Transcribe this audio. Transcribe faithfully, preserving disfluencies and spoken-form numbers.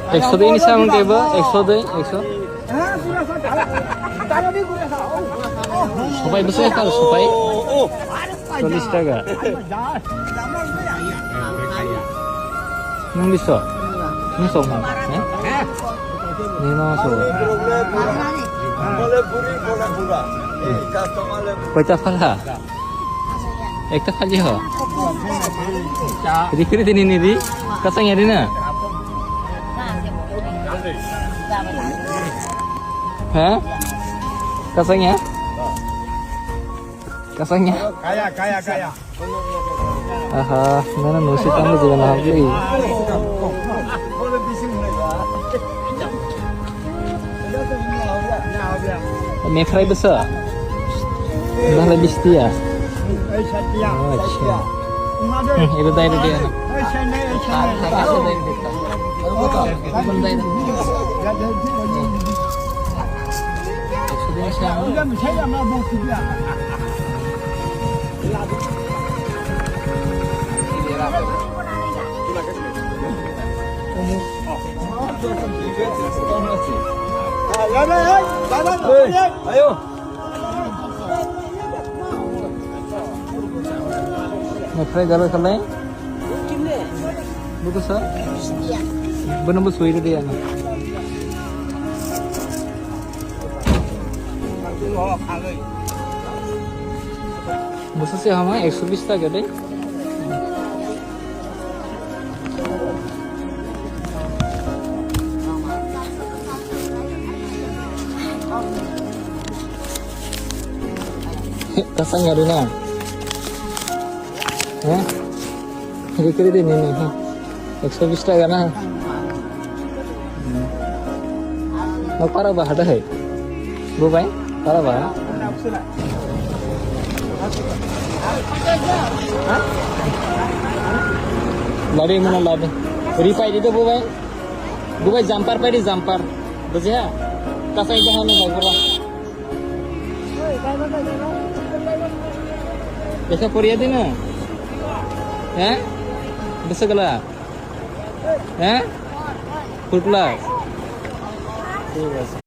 Ekso dui ni samung tebo, ekso dui, ekso. Sopai bwswk ektal sopai. Chollish taka. Nwng biso? Nwng sok man? Eh? Nini mama sok. Koita phala? Ekta phalji ho. Ri kiri dini ni ri. Kasang ya ri na? Ha? Kasang ya? Kasang ya? Kaya, kaya, kaya. Aha, nana nusi tamu juga na habli. Mefrai besa. Dah lebih setia. Oh, acha. Hmm, itu tadi dia. Ayo. Mefrai galo kalai. Buku sa? Bono bo soi de ana. Buku se hama ekso bis taka de. Kasang ya ri na? Ha? Ri kiri dini ni, ha? Ekso bis taka na? Hmm. Nok para ba hada hai? Bo bai? Para ba? Lade mana lade. Ri pai di to bo bai. Bo bai jumper pai di jumper. Bujiya? Kasai jaha na bai pura. Esa poriya di na? Eh? Besa gala? Eh? Full class. Thik ase.